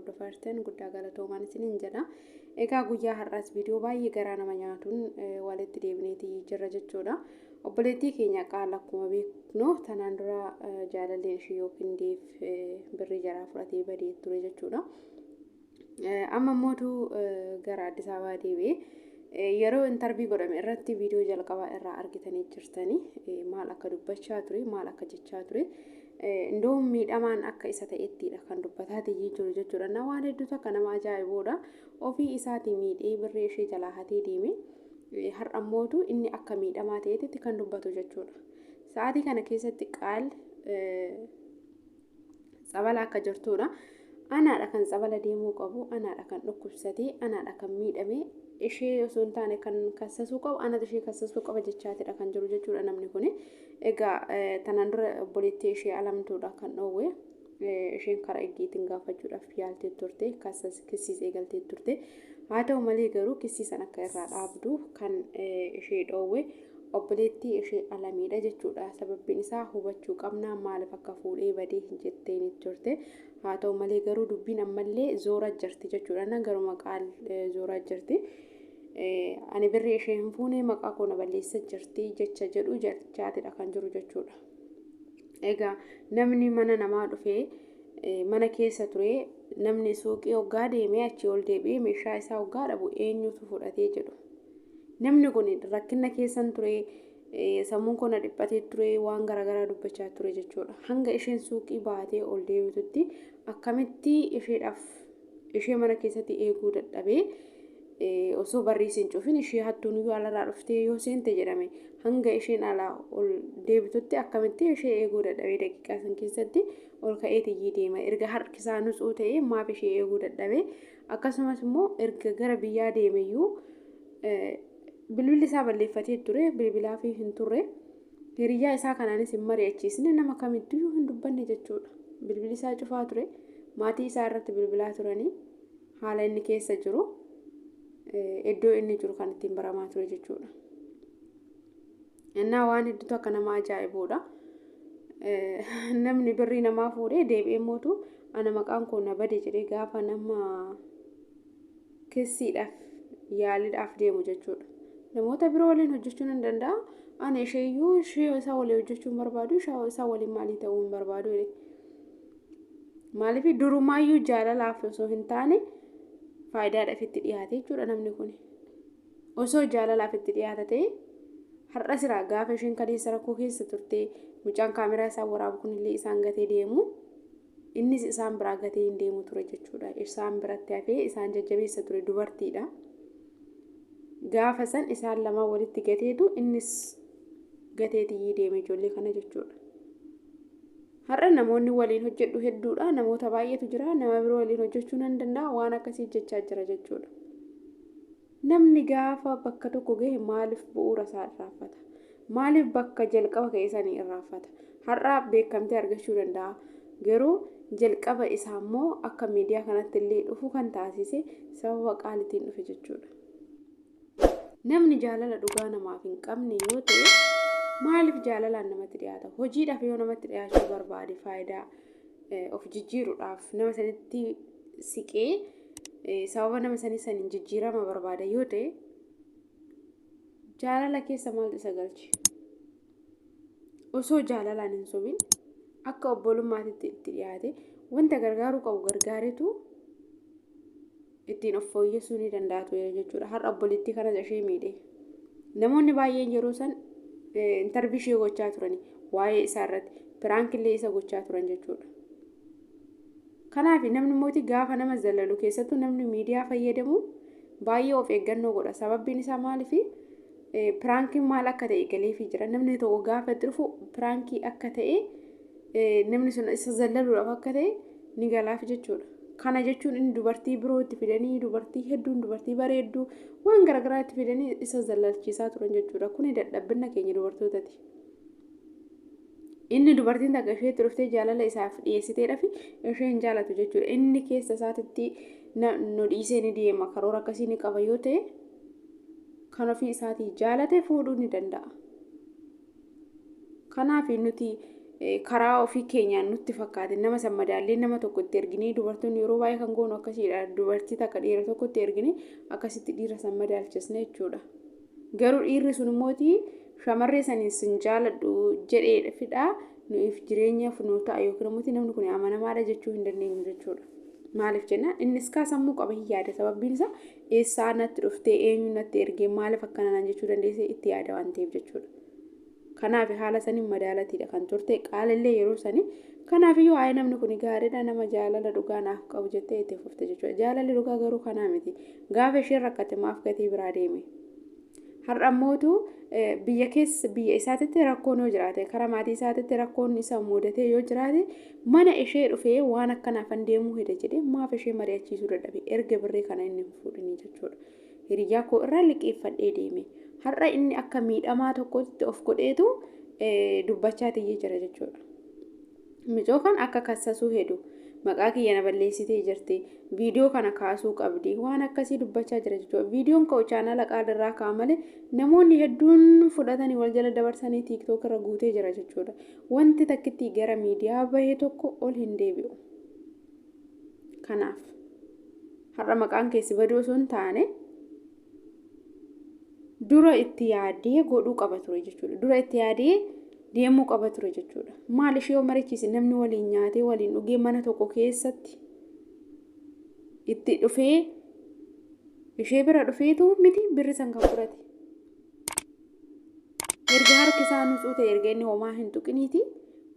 hordofaa jirtan guddaa galatoomaan isiniin jedha. Egaa guyyaa har'aas viidiyoo baay'ee garaa nama nyaatuun walitti deebineetii jirra jechuudha. Obboleettii keenya qaala akkuma beeknu tanaan dura jaalalleen ishee yookiin deef birrii jaraa fudhatee badee ture jechuudha. Amma mootu gara Addis Ababaa deebi'ee yeroo intarvii godhame irratti viidiyoo jalqabaa irraa argitanii jirtanii maal akka dubbachaa ture, maal akka jechaa ture, indoom miidhamaan akka isa ta'ettidha kan dubbataa jiru jechuudha. Na waan hedduutu akka nama ajaa'ibuudha. Ofii isaatii miidhee birrii ishee jalaa hatee deeme, har'a mootu inni akka miidhamaa ta'etti kan dubbatu jechuudha. Sa'aatii kana keessatti qaal tsabala akka jirtudha. Anaadha kan tsabala deemuu qabu, anaadha kan dhukkubsatee, anaadha kan miidhame, ishee osoo hin taane kan kassasuu qabu anatu ishee kassasuu qaba jechaatidha kan jiru jechuudha namni kuni. Egaa tanaan dura obboleettii ishee Alamtuudha kan dhoowwe. Isheen karaa eggeetiin gaafachuudhaaf yaaltee turte, kissiis eegaltee turte. Haa ta'u malee garuu kissiisan akka irraa dhaabdu kan ishee dhoowwe obboleettii ishee Alamiidha jechuudha. Sababbiin isaa hubachuu qabnaa maaliif akka fuudhee badee hin jetteen turte. Haa ta'u malee garuu dubbiin ammallee zoora jirti jechuudha. Na garuma qaal zoora jirti. Ani birrii ishee hin fuune, maqaa koo na balleessa jirti jecha jedhu jechaatidha kan jiru jechuudha. Egaa namni mana namaa dhufee mana keessa ture, namni suuqii hoggaa deemee achii ol deebi'ee meeshaa isaa hoggaa dhabu eenyutu fudhatee jedhu. Namni kun rakkina keessan ture, sammuun koo na dhiphatee ture, waan garaagaraa dubbachaa ture jechuudha. Hanga isheen suuqii baatee ol deebitutti akkamitti isheedhaaf ishee mana keessatti eeguu dadhabee, osoo barrii hin cufin ishee hattuun iyyuu alarraa dhuftee yoo seente jedhame, hanga isheen alaa ol deebitutti akkamitti ishee eeguu dadhabee daqiiqaa san keessatti ol ka'ee tiyyii deema? Erga harki isaa nutsuu ta'ee maaf ishee eeguu dadhabee? Akkasumas immoo erga gara biyyaa deemeyyuu bilbilli isaa balleeffatee ture, bilbilaa fi hin turre, hiriyyaa isaa kanaanis hin mari'achiisne, nama kamittiyyuu hin dubbanne jechuudha. Bilbilli isaa cufaa ture, maatii isaa irratti bilbilaa turanii haala inni keessa jiru, iddoo inni jiru kan ittiin baramaa ture jechuudha. Innaa waan hedduutu akka nama ajaa'ibuudha. Namni birrii namaa fuudhee deebi'ee mootu ana maqaan koo na bade jedhee gaafa nama kissiidhaaf yaaliidhaaf deemu jechuudha. Namoota biroo waliin hojjechuu nan danda'a. Ani isheeyyuu ishee isaa waliin hojjechuu hin barbaadu, ishee isaa waliin maalii ta'uu hin barbaadu jedhe. Maaliif durumaayyuu jaalalaaf osoo hin taane faayidaadhaaf itti dhiyaate jechuudha namni kun. Osoo jaalalaaf itti dhiyaata ta'e har'a siraa gaafa isheen kaleessa rakkoo keessa turte, mucaan kaameraa isaa waraabu kunillee isaan gatee deemu, innis isaan biraa gatee hin deemu ture jechuudha. Isaan biratti hafee isaan jajjabeessa ture, dubartiidha. Gaafa san isaan lama walitti gateetu innis gateetiyyii deeme ijoollee kana jechuudha. Har'a namoonni waliin hojjedhu hedduudha. Namoota baay'eetu jira. Nama biroo waliin hojjechuu nan danda'a. Waan akkasii jechaa jira jechuudha. Namni gaafa bakka tokko gahe maaliif bu'uura isaa irraanfata? Maaliif bakka jalqaba ka'e sanii irraanfata? Har'a beekamtii argachuu danda'a. Garuu jalqaba isaa immoo akka miidiyaa kanatti illee dhufu kan taasise sababa qaalitiin dhufe jechuudha. Namni jaalala dhugaa namaaf hin qabne yoo ta'e maaliif jaalalaan namatti dhiyaata? Hojiidhaaf yoo namatti dhiyaachuu barbaade, faayidaa of jijjiiruudhaaf nama sanitti siqee sababa nama sanii saniin jijjiirama barbaada yoo ta'e, jaalala keessa maaltu isa galche? Osoo jaalalaan hin sobin akka obbolummaatitti itti dhiyaate, wanta gargaaruu qabu gargaaretu ittiin of fooyyessuu ni danda'a ture jechuudha. Har'a obboleettii kanas ishee miidhe. Namoonni baay'een yeroo san intarvii ishee gochaa turani waa'ee isaa irratti piraankillee isa gochaa turan jechuudha. Kanaaf namni mootii gaafa nama zalalu, keessattuu namni miidiyaa fayyadamu baay'ee of eeggannoo godha. Sababbiin isaa maaliifi piraankiin maal akka ta'e galeefii jira. Namni tokko gaafa itti dhufu piraankii akka ta'e, namni sun isa zallaluudhaaf akka ta'e ni galaaf jechuudha. Kana jechuun inni dubartii biroo itti fidanii, dubartii hedduun, dubartii bareedduu waan garaagaraa itti fidanii isa zallalchiisaa turan jechuudha. Kuni dadhabbina keenya dubartootati. Inni dubartiin takka isheetti dhuftee jaalala isaaf dhiyeessiteedha fi ishee hin jaalatu jechuudha. Inni keessa isaatitti nu dhiisee ni deema, karoora akkasii ni qaba yoo ta'e, kan ofii isaatii jaalate fuudhuu ni danda'a. Kanaaf nuti Karaa ofii keenyaan nutti fakkaate nama san madaallee nama tokko itti erginee, dubartoonni yeroo baay'ee kan goonu akkasiidha. Dubartii takka dhiira tokko itti erginee akkasitti dhiira san madaalchisne jechuudha. Garuu dhiirri sun immooti shamarree saniin sin jaaladhu jedhee fidhaa nuuf jireenyaaf nu ta'a yookiin immoo namni kun amanamaadha jechuu hin dandeenyu jechuudha. Maaliif jennaan, innis kaa sammuu qaba, hin yaada. Sababbiin isaa eessaa natti dhuftee, eenyu natti ergee, maaliif akkana naan jechuu dandeessee itti yaada waan ta'eef jechuudha. Kanaaf haala saniin madaalatiidha kan turte qaalillee yeroo sanii. Kanaafiyyuu waa'ee namni kun gaariidha, nama jaalala dhugaa naaf qabu jettee itti fufte jechuudha. Jaalalli dhugaa garuu kanaa miti. Gaafa isheen rakkate maaf gatii biraa deeme? Har'a ammootu biyya keessa biyya isaatitti rakkoon yoo jiraate, karaa maatii isaatitti rakkoon isa mudatee yoo jiraate, mana ishee dhufee waan akkanaafan deemuu heda jedhee maaf ishee mari'achiisuu dadhabe erga birrii kana inni hin fuudhinii jechuudha? Hiriyaa koo irraa liqeeffadhee deeme. Har'a inni akka miidhamaa tokkotti of godheetu dubbachaa tiyyee jira jechuudha. Micoo kan akka kassasuu hedu, maqaa kiyya na balleessitee jirti, viidiyoo kana kaasuu qabdi, waan akkasii dubbachaa jira jechuudha. Viidiyoon ka'u chaanala qaalirraa ka'a malee namoonni hedduun fudhatanii wal jala dabarsanii TikTok irra guutee jira jechuudha. Wanti takkitti gara miidiyaa bahee tokko ol hin deebi'u. Kanaaf har'a maqaan keessi baduu osoo hin taane dura itti yaadee godhuu qaba ture jechuudha. Dura itti yaadee deemuu qaba ture jechuudha. Maal ishee yoo marichise, namni waliin nyaatee waliin dhugee mana tokko keessatti itti dhufee ishee bira dhufeetu miti birri san kan fudhate. Erga harki isaa nutsuu ta'e, erga inni homaa hin tuqiniiti,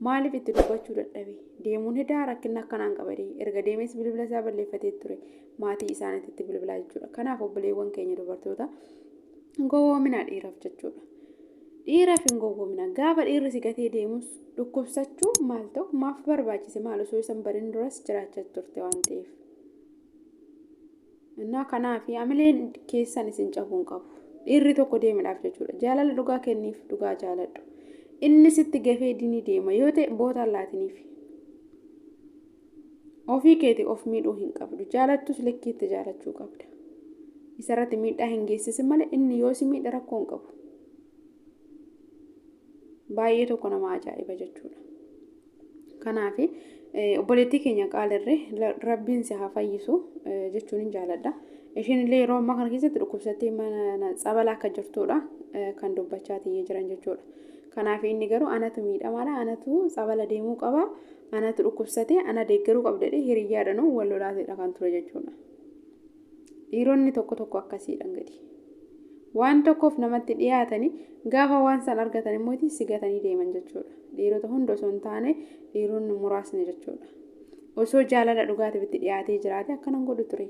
maaliif itti dubbachuu dadhabe? Deemuun hedaa rakkinna akkanaan qabadee erga deemees bilbila isaa balleeffatee ture maatii isaaniitti itti bilbilaa jechuudha. Kanaaf obboleewwan keenya dubartoota, gowwoominaa dhiiraaf jechuudha. Dhiiraaf hin gowwoomina. Gaafa dhiirri si gatee deemus dhukkubsachuu maal ta'u maaf barbaachise? Maal osoo isan barin duras jiraachaa turte waan ta'eef. Innaa kanaaf amileen keessan isin cabuu hin qabu. Dhiirri tokko deemudhaaf jechuudha. Jaalala dhugaa kenniif, dhugaa jaaladhu. Inni sitti gafee dinii deema yoo ta'e bootaan laatiniif. Ofii keeti of miidhuu hin qabdu. Jaalattus likkiitti jaalachuu qabda. Isarratti miidhaa hin geessisin malee inni yoo si miidha rakkoo hin qabu. Baay'ee tokko nama ajaa'iba jechuudha. Kanaaf obboleettii keenya qaalirree rabbiin si haa fayyisu jechuun hin jaaladha. Isheen illee yeroo ammaa kana keessatti dhukkubsattee mana tsabalaa akka jirtudha kan dubbachaa tiyyee jiran jechuudha. Kanaaf inni garuu anatu miidhamaadha, anatu tsabala deemuu qaba, anatu dhukkubsatee ana deeggaruu qabda jedhee hiriyyaadhaan wal lolaateedha kan ture jechuudha. Dhiironni tokko tokko akkasiidha gadi. Waan tokkoof namatti dhiyaatanii gaafa waan san argatan immoo si gatanii deeman jechuudha. Dhiirota hunda osoo hin taane dhiironni muraasni jechuudha. Osoo jaalala dhugaatiif itti dhiyaatee jiraate akkanan godhu ture.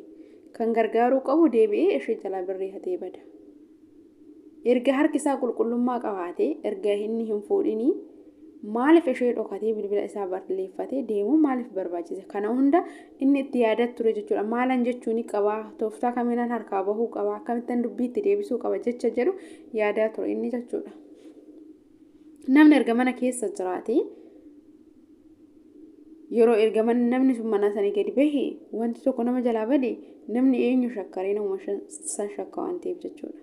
Kan gargaaruu qabu deebi'ee ishee jalaa birrii hatee bada. Erga harki isaa qulqullummaa qabaatee, erga inni hin fuudhinii, maaliif ishee dhokatee bilbila isaa balleeffatee deemuu maaliif barbaachise? Kana hunda inni itti yaadaa ture jechuudha. Maalan jechuun qabaa, tooftaa kamiinan harkaa bahuu qaba, akkamittan dubbii itti deebisuu qaba jecha jedhu yaadaa ture inni jechuudha. Namni erga mana keessa jiraate, yeroo erga namni sun mana sanii gadi bahe wanti tokko nama jalaa bade, namni eenyu shakkaree nama san shakka waan ta'eef jechuudha.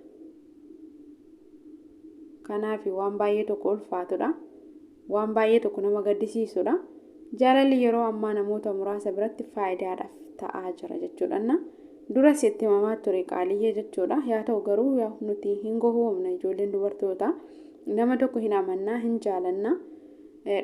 Kanaaf waan baay'ee tokko ulfaatudha. Waan baay'ee tokko nama gaddisiisudha. Jaalalli yeroo ammaa namoota muraasa biratti faayidaadhaaf ta'aa jira jechuudha. Duras itti himamaa ture qaaliyyee jechuudha. Yaa ta'u garuu nuti hin gowwoomna, ijoolleen dubartoota. Nama tokko hin amannaa, hin jaalannaa.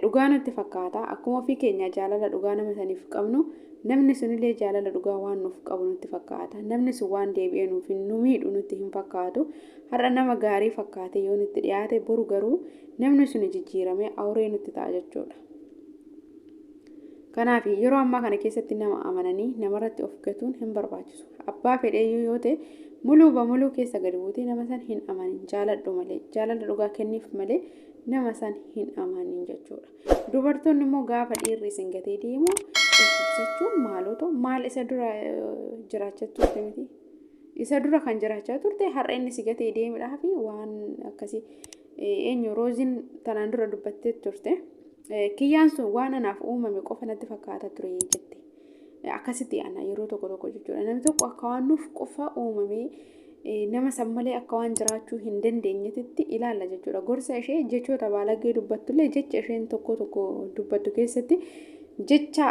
Dhugaa nutti fakkaata. Akkuma ofii keenya jaalala dhugaa nama saniif qabnu, namni sunillee jaalala dhugaa waan nuuf qabu nutti fakkaata. Namni sun waan deebi'ee nuuf nu miidhu nutti hin fakkaatu. Har'a nama gaarii fakkaate yoo nutti dhiyaate, boru garuu namni sun jijjiiramee awuree nutti ta'a jechuudha. Kanaaf yeroo ammaa kana keessatti nama amananii namarratti of gatuun hin barbaachisu. Abbaa fedheeyyuu yoo ta'e muluu bamuluu keessa gadi buutee nama san hin amanin, jaaladhu malee, jaalala dhugaa kenniif malee nama san hin amanin jechuudha. Dubartoonni immoo gaafa dhiirri isin gatee deemu dhukkubsachuun maaloo ta'u maal? Isa dura jiraachaa turte miti. Isa dura kan jiraachaa turte har'a inni si gatee deemudhaa fi waan akkasii eenyu rooziin tanaan dura dubbattee turte. Kiyyaan sun waan anaaf uumame qofa natti fakkaata ture jette. Akkasitti ana yeroo tokko tokko jechuudha. Namni tokko akka waan nuuf qofa uumamee Nama san malee akka waan jiraachuu hin dandeenyetti ilaalla jechuudha. Gorsa ishee jechoota baalagee dubbattullee jecha isheen tokko tokko dubbattu keessatti jecha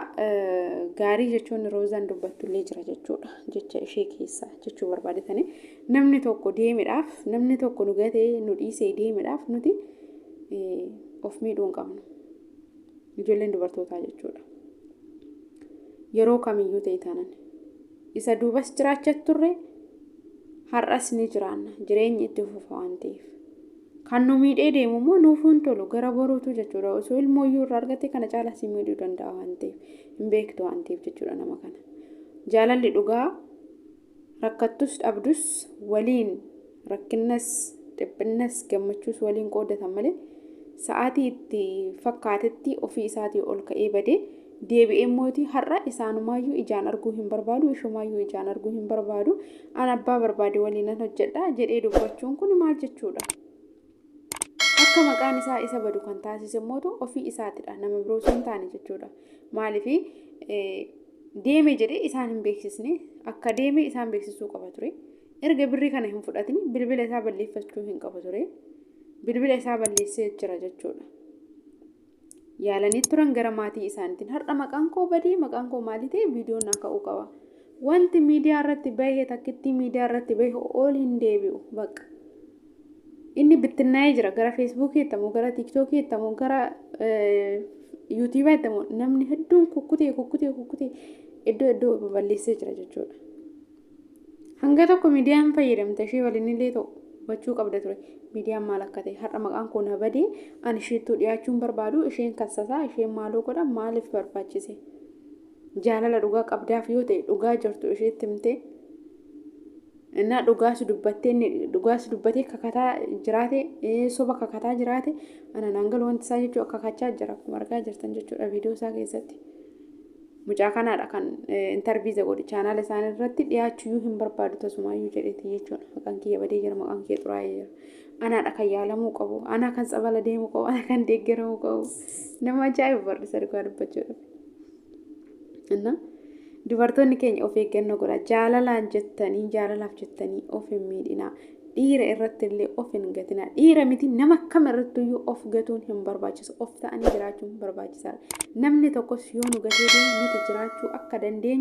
gaarii jechuun Roozaan dubbattullee jira jechuudha. Jecha ishee keessa jechuu barbaadetanii namni tokko deemedhaaf, namni tokko nu gatee nu dhiisee deemedhaaf nuti of miidhuu hin qabnu. Ijoolleen dubartootaa jechuudha. Yeroo kamiyyuu ta'e taanan isa duubas jiraachaa turre, har'as ni jiraanna, jireenyi itti fufa waan ta'eef. Kan nu miidhee deemu immoo nuufuu hin tolu gara boruutu jechuudha. Osoo ilmooyyuu irraa argate kana caalaa si miidhuu danda'a waan ta'eef, hin beektu waan ta'eef jechuudha nama kana. Jaalalli dhugaa rakkattus dhabdus waliin, rakkinnas dhiphinnas gammachuus waliin qooddatan malee, sa'aatii itti fakkaatetti ofii isaatii ol ka'ee badee deebi'ee mootii har'a isaanumaayyuu ijaan arguu hin barbaadu, ishumaayyuu ijaan arguu hin barbaadu, an abbaa barbaade waliin nan hojjedha jedhee dubbachuun kun maal jechuudha? Akka maqaan isaa isa badu kan taasise mootu ofii isaatidha, nama biroo osoo hin taane jechuudha. Maaliif deeme jedhee isaan hin beeksisne? Akka deeme isaan beeksisuu qaba ture. Erga birrii kana hin fudhatin bilbila isaa balleeffachuu hin qabu ture. Bilbila isaa balleessee jira jechuudha. Yaalanii turan gara maatii isaaniitiin, har'a maqaan koo badee, maqaan koo maalii ta'e, viidiyoon naa ka'uu qaba. Wanti miidiyaa irratti bahee, takkitti miidiyaa irratti bahee ol hin deebi'u bakka. Inni bittinnaa'ee jira, gara Feesbuukii ittamu, gara Tiiktookii ittamu, gara Yuutuubii ittamu, namni hedduun kukkutee kukkutee kukkutee iddoo iddoo babal'isee jira jechuudha. Hanga tokko miidiyaan fayyadamte ishee waliin illee ta'u hubachuu qabda ture. Miidiyaan maal akka ta'e, har'a maqaan koo na badee, ani isheettuu dhiyaachuun barbaadu, isheen kassasaa, isheen maaloo godha, maaliif barbaachise? Jaalala dhugaa qabdaaf yoo ta'e dhugaa jirtu isheetti himtee, innaa dhugaas dubbattee, inni dhugaas dubbatee kakataa jiraate, soba kakataa jiraate, ana naan galu wanti isaa jechuudha. Kakachaa jira akkuma argaa jirtan jechuudha viidiyoo isaa keessatti. Mucaa kanaadha kan interview godhe, chaanaala isaanii irratti dhiyaachuyyuu hin barbaadu tasumaayyuu jedheeti jechuudha. Maqaan kiyya badee jira, maqaan kiyya xuraa'ee jira. Anaadha kan yaalamuu qabu, anaa kan tsabala deemuu qabu, ana kan deeggaramuu qabu. Nama ajaa'iba barreessa dhugaa dubbachuudhaaf. Innaa dubartoonni keenya of eeggannoo godha. Jaalalaan jettanii, jaalalaaf jettanii of hin miidhinaa. Dhiira irratti illee of hin gatinaa. Dhiira miti, nama kam irrattiyyuu of gatuun hin barbaachisu. Of ta'anii jiraachuun barbaachisaadha. Namni tokkos yoo nu gatee deemu nuti jiraachuu akka dandeenyu.